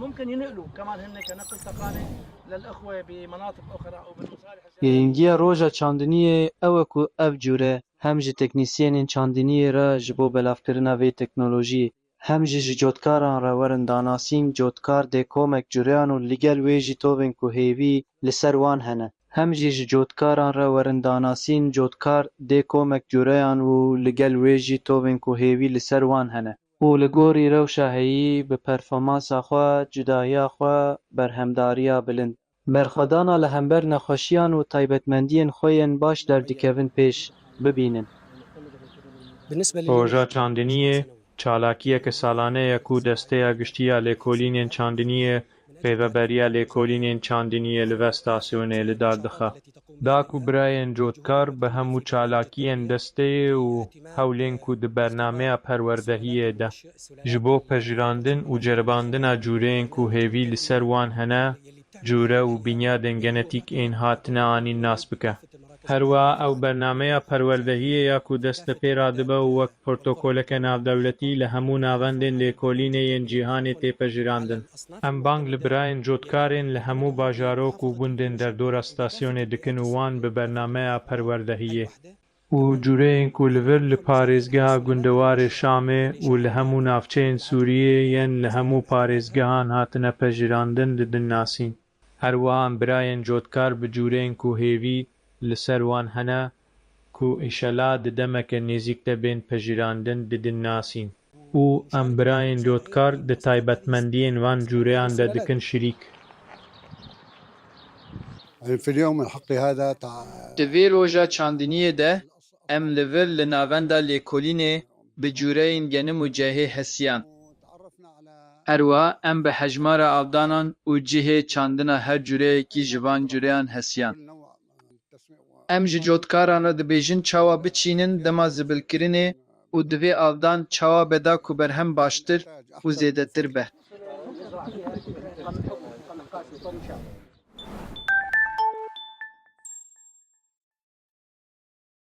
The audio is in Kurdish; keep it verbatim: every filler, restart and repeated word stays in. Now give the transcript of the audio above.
ممكن ينقلوا كمان هن كنقل ثقافي للإخوة بمناطق أخرى أو بالمصالح الزراعية. Girîngiya roja çandiniyê ew e ku ev cûre hem ji teknîsyenên çandiniyê re ji bo belavkirina vê teknolojiyê, hem jî ji cotkaran re werin danasîn, cotkar dê komek cureyan û li gel wê jî tovên ku hêvî li ser wan hene, hem jî ji cotkaran re werin danasîn, cotkar dê komek cureyan û li gel wê jî tovên ku hêvî li ser wan hene. û li gorî rewşa heyî bi performansa xwe, cudahiya xwe, berhemdariya bilind. Berxwedana li hember nexweşiyan û taybetmendiyên xwe yên baş derdikevin pêş bibînin. Roja çandiniyê çalakiyeke salane ye ku Desteya Giştî ya Lêkolînên Çandiniyê Rêveberiya Lêkolînên Çandiniyê li vê stasyonê li dar dixe. Da ku birayên cotkar bi hemû çalakiyên desteyê û hewlên ku di bernameya perwerdehiyê de ji bo pejirandin û ceribandina cûreyên ku hêvî li ser wan hene, cûre û binyadên genetîk ên hatine anîn nas bike. Her wiha ew bernameya perwerdehiyê ya ku dest bi pê re dibe û wek protokoleke navdewletî li hemû navendên lêkolînê yên cîhanê tê pejirandin. Em bang li birayên cotkar ên li hemû bajarok û gundên derdora stasyonê dikin û wan bi bernameya perwerdehiyê û cûreyên ku li vir li parêzgeha gundewarê Şamê û li hemû navçeyên Sûriyê yên li hemû parêzgehan hatine pejirandin didin nasîn. Her wiha em birayên cotkar bi cûreyên ku hêvî li ser wan hene ku înşela di demeke nêzîk de bên pejirandin didin nasîn û em birayên cotkar di taybetmendiyên van cûreyan de dikin şirîk. يعني في اليوم الحقي هذا تع- Di vê roja çandiniyê de em li vir li navenda lêkolînê bi cûreyên genim û cehê hesiyan. Her wiha em bi hejmara avdanan û cihê çandina her cûreyekî ji van cûreyan hesiyan. Em ji cotkaran re dibêjin çawa biçînin dema zibilkirinê û divê avdan çawa be da ku berhem baştir û zêdetir be.